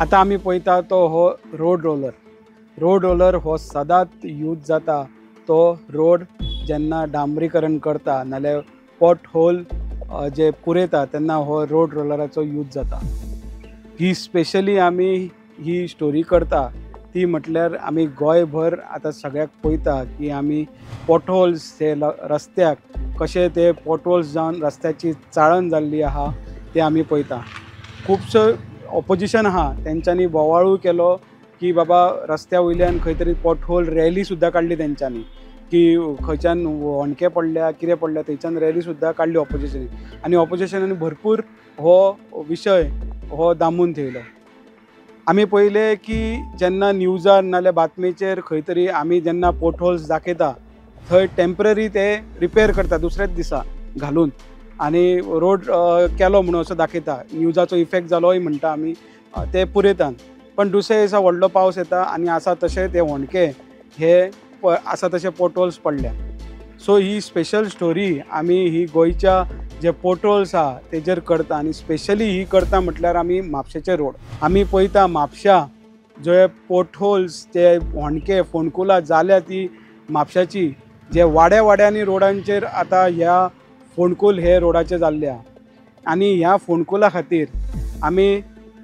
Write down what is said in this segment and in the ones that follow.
आतां आमी पळयता तो हो रोड रोलर. रोड रोलर हो सदांच यूज जाता तो रोड जेन्ना डांबरीकरण करता नाल्यार पॉट होल जे पुरयता तेन्ना हो रोड रोलराचो यूज जाता. ही स्पेशली आमी ही स्टोरी करता ती म्हटल्यार आमी गोंयभर आतां सगळ्याक पळयता की आमी पॉटहोल्स हे रस्त्याक कशे ते पॉटहोल्स जावन रस्त्याची चाळण जाल्ली आहा ते आमी पळयता. खुबसो ऑपोजिशन आहा तेंच्यांनी बोवाळूय केलो की बाबा रस्त्या वयल्यान खंय तरी पॉटहोल रॅली सुद्दां काडली तेंच्यांनी की खंयच्यान होंडके पडल्या कितें पडल्या थंयच्यान रॅली सुद्दां काडली ऑपोजिशनान आनी ऑपोजिशनान भरपूर हो विशय हो दामून थेयलो. आमी पळयलें की जेन्ना न्यूजार नाल्यार बातमेचेर खंय तरी आमी जेन्ना पोटहोल्स दाखयता थंय टेंपररी ते रिपेर करता दुसऱ्याच दिसा घालून आनी रोड केलो म्हणून असो दाखयता. न्यूजाचो इफेक्ट जालोय म्हणटा आमी ते पुरयतात, पण दुसऱ्या दिसा व्हडलो पावस येता आनी आसा तशे ते होंडके हे आसा तशे पोटहोल्स पडल्या. सो ही स्पेशल स्टोरी आमी ही गोंयच्या जे पोटहोल्स आहा तेजेर करता आनी स्पेशली ही करता म्हटल्यार आमी म्हापशेचे रोड. आमी पळयता म्हापश्या जे पोटहोल्स ते होंडके फोंडकुलां जाल्या ती म्हापश्याची जे वाड्या वाड्यांनी रोडांचेर आतां ह्या फोंडकूल हे रोडाचे जाल्ले आहा. आनी ह्या फोंडकुला खातीर आमी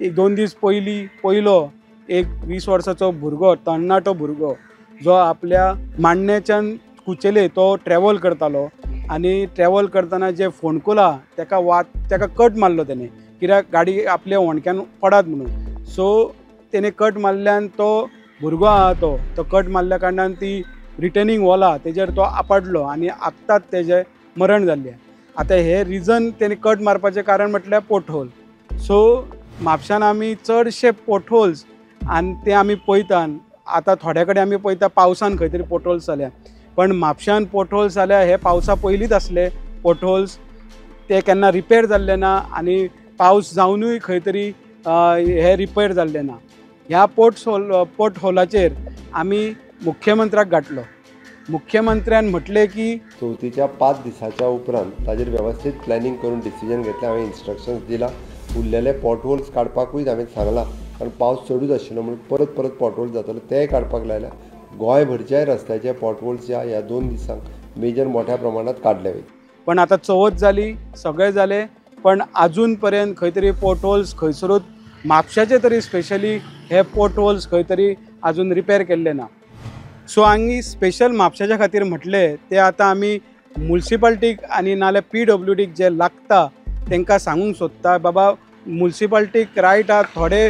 एक दोन दीस पयलीं पयलो एक 20 वर्साचो भुरगो तरणाटो भुरगो जो आपल्या मांडण्याच्यान कुचेले तो ट्रॅवल करतालो आनी ट्रॅवल करतना जे फोंडकुलां तेका तेका कट मारलो तेणे कित्याक गाडी आपल्या होंडक्यान पडात म्हणून. सो तेणे कट मारल्यान तो भुरगो आहा तो कट मारल्या कारणान ती रिटर्निंग वॉल आहा तेजेर तो आपडलो आनी आत्ताच तेजें मरण जाल्लें. आतां हें रिजन तेणे कट मारपाचें कारण म्हटल्यार पोटहोल. सो म्हापश्यान आमी चडशे पोटहोल्स आनी ते आमी पळयता. आतां थोड्या कडेन आमी पळयता पावसान खंय तरी पोटहोल्स जाल्या, पण म्हापश्यान पोटहोल्स जाल्या हे पावसा पयलींच आसले पोटहोल्स, ते केन्ना रिपेर जाल्ले ना आनी पावस जावनूय खंय तरी हे रिपेर जाल्ले ना. ह्या पोटहोलाचेर आमी मुख्यमंत्र्याक गांठलो. मुख्यमंत्र्यान म्हटलें की चवथीच्या 5 दिसाच्या उपरांत ताजेर वेवस्थीत प्लॅनिंग करून डिसिजन घेतलें. हांवें इन्स्ट्रक्शन्स दिला. उरलेले पोटहोल्स काडपाकूय हांवें सांगलां कारण पावस चडूच आशिल्लो म्हणून परत परत पोटहोल्स जाताले तेय काडपाक लायल्या. गोंयभरच्याय रस्त्याचे पोटहोल्स ह्या 2 दिसांक मेजर मोठ्या प्रमाणात काडले वयता. पण आतां चवथ जाली सगळें जालें, पण आजून पर्यंत खंय तरी पोटहोल्स खंयसरूच म्हापश्याचे तरी स्पेशली हे पोटहोल्स खंय तरी आजून रिपेर केल्ले ना. सो आमी स्पेशल म्हापश्याच्या खातीर म्हटलें ते आतां आमी मुन्सिपाल्टीक आनी नाल्यार पीडब्ल्यूडीक जे लागता तांकां सांगूंक सोदता बाबा मुन्सिपाल्टीक रायट आहा थोडे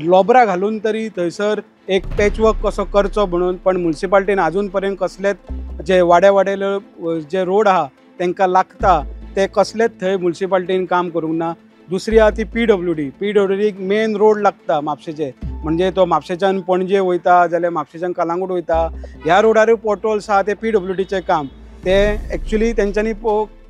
लोबरां घालून तरी थंयसर एक पॅचवर्क कसो करचो म्हणून, पण मुन्सिपाल्टीन आजून पर्यंत कसलेच जे वाड्या वाड्याले जे रोड आहा तांकां लागता ते कसलेच थंय मुन्सिपाल्टीन काम करूंक ना. दुसरी आहा ती पीडब्ल्यूडी. पीडब्ल्यूडीक मेन रोड लागता म्हापशेचे, म्हणजे तो म्हापशेच्यान पणजे वयता जाल्यार म्हापशेच्यान कलांगूट वयता ह्या रोडारूय पोटहोल्स आहा ते पीडब्ल्यूडीचें काम ते एक्चुली तेंच्यांनी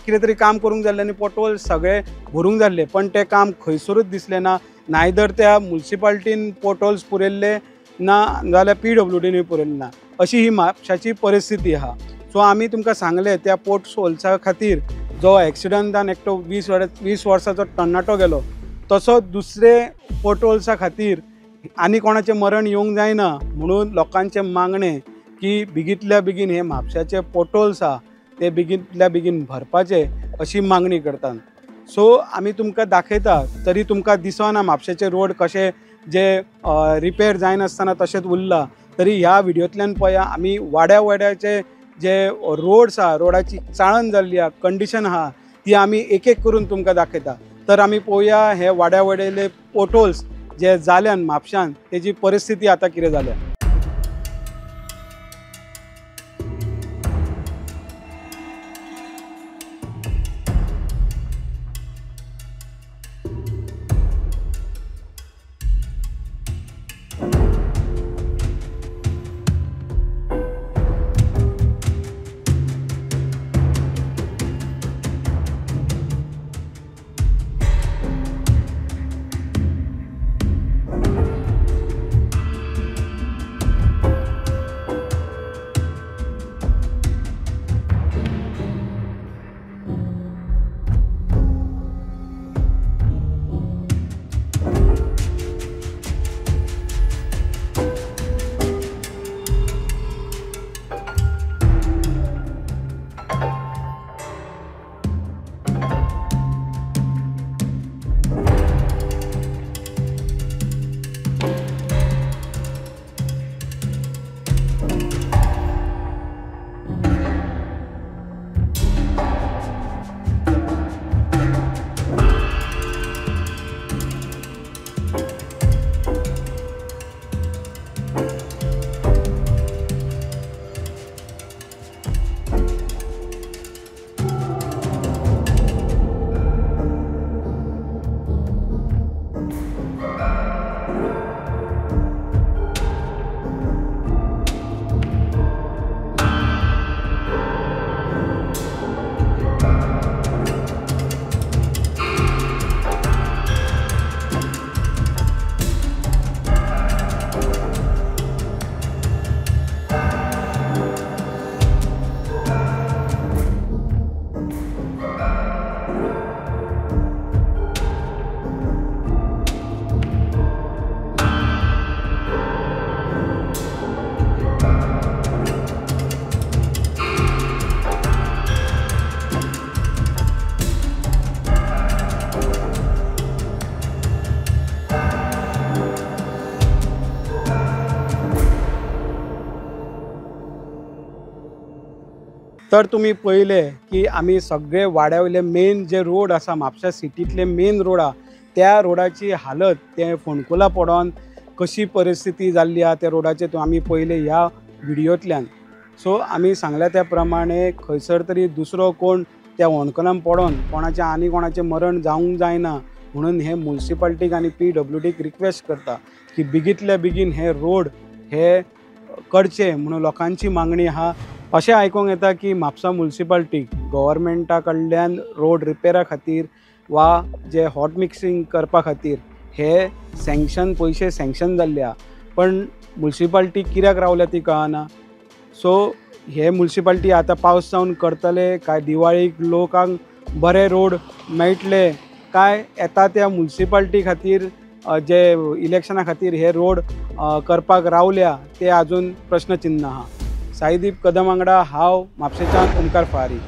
कितें तरी काम करूंक जाल्लें आनी पोटहोल्स सगळे भरूंक जाल्ले, पण तें काम खंयसरूच दिसलें ना. नायदर त्या मुन्सिपाल्टीन पोटहोल्स पुरयल्ले ना जाल्यार पीडब्ल्यूडीनूय पुरयल्ले ना. अशी ही म्हापशाची परिस्थिती आहा. सो आमी तुमकां सांगलें त्या पोटहोल्सा खातीर जो एक्सिडंटान एकटो 20 वर्साचो तरणाटो गेलो तसो दुसरे पोटहोल्सा खातीर आनी कोणाचें मरण येवंक जायना म्हणून लोकांचें मागणें की बेगींतल्या बेगीन हे म्हापशाचे पोटहोल्स आहा ते बेगींतल्या बेगीन भरपाचे अशी मागणी करतात. सो आमी तुमकां दाखयता तरी तुमकां दिसना म्हापशेचे रोड कशे जे रिपेर जायनासतना तशेंच उरला, तरी ह्या व्हिडियोंतल्यान पळया आमी वाड्या वाड्याचे जे रोड्स आहा रोडाची चाळण जाल्ली आहा कंडिशन आहा ती आमी एक एक करून तुमकां दाखयता. तर आमी पळोवया हे वाड्या वाड्याले पोटहोल्स जे जाल्यान म्हापश्यान तेजी परिस्थिती आतां कितें जाल्या. तर तुमी पळयले की आमी सगळे वाड्या वयले मेन जे रोड आसा, म्हापशा सिटींतले मेन रोड आहा, त्या रोडाची हालत, ते फोंडकुलां पडोन कशी परिस्थिती जाल्ली आहा त्या रोडाचे आमी पळयले ह्या व्हिडियोंतल्यान. सो आमी सांगल्या त्या प्रमाणे खंयसर तरी दुसरो कोण त्या होणकुलान पडोन कोणाचें आनी कोणाचें मरण जावंक जायना म्हणून हे मुन्सिपाल्टीक आनी पीडब्ल्यूडीक रिक्वेस्ट करता की बेगींतल्या बेगीन हे रोड हे करचे म्हणून लोकांची मागणी आहा. अशें आयकूंक येता की म्हापसा मुन्सिपाल्टीक गव्हर्मेंटा कडल्यान रोड रिपेरा खातीर वा जे हॉट मिक्सिंग करपा खातीर हे सँक्शन पयशे सँक्शन जाल्ले आहा, पण मुन्सिपाल्टी कित्याक रावल्या ती कळना. सो हे मुन्सिपाल्टी आतां पावस जावन करतले काय दिवाळीक लोकांक बरे रोड मेळटले काय येता त्या मुन्सिपाल्टी खातीर जे इलेक्शना खातीर हे रोड करपाक रावल्या ते आजून प्रश्नचिन्ह आहा. साईदीप कदम वांगडा हांव म्हापशेच्यान ओमकार फळारी.